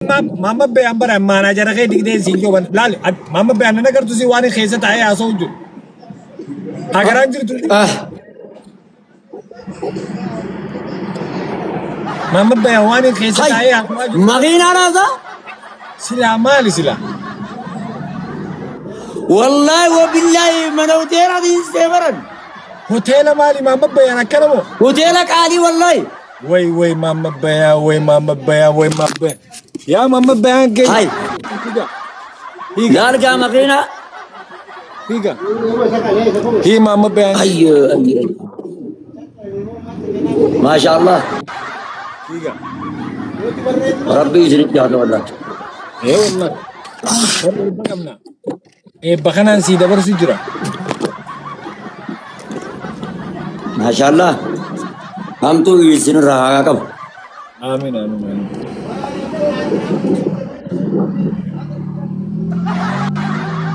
Maamma Bayaan bara maanaajara kee digdee siin jooban laali Maamma Bayaan nan agartu si waan keessa taa'ee haasa'u jiru. Agaraan jirtu. Ah, Maamma Bayaan waan keessa hay, taa'ee haasa'aa jiru. makiinaa laata? Silaa maali silaa? Wallaahi wabillaahi mana hoteelaatiin seebaran. Hoteela maali Maamma Bayaan akkana moo? Hoteela qaalii wallaahi. Way way Maamma Bayaan way Maamma Bayaan way Maamma Bayaan. Yaa Maamma Bayaan keenya. Hay, Higa. Higa. laalgaa makiinaa. Higa. Hii Maamma Bayaan. Ayyo, ayyo. Maasha Allah. Higa. Rabbi isinitti haa ta'u wallaahi. Ee wallahi. Warra eebba qabna. Eebba kanaan sii dabarsu jira. Maasha Allah. Hamtuu isinirraa haa qabu. Amiin amiin amiin.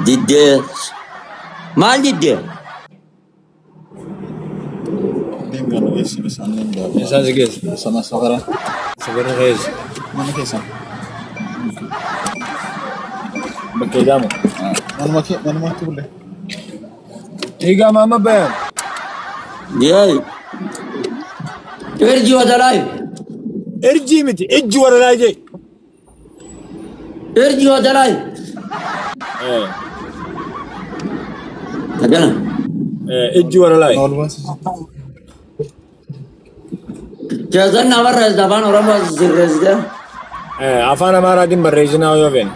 Diddee. Maal diddee? Deemgaan geessi bishaan deemgaa. Isaan si geessa. Sana safara. Safara keessa. Mana keessa. Bakkee jaamu. Manuma kee manumatti bulle. Higa Maamma Bayaan. Yee. Erji wadalaay. Erjii miti ijji warra jee. Erji wadalaay. Akkana. Ijji warra laay. Ol baasisi. Keessan na barreessita afaan Oromoo sirreessite. Afaan Amaaraatiin barreessinaa yoo feene.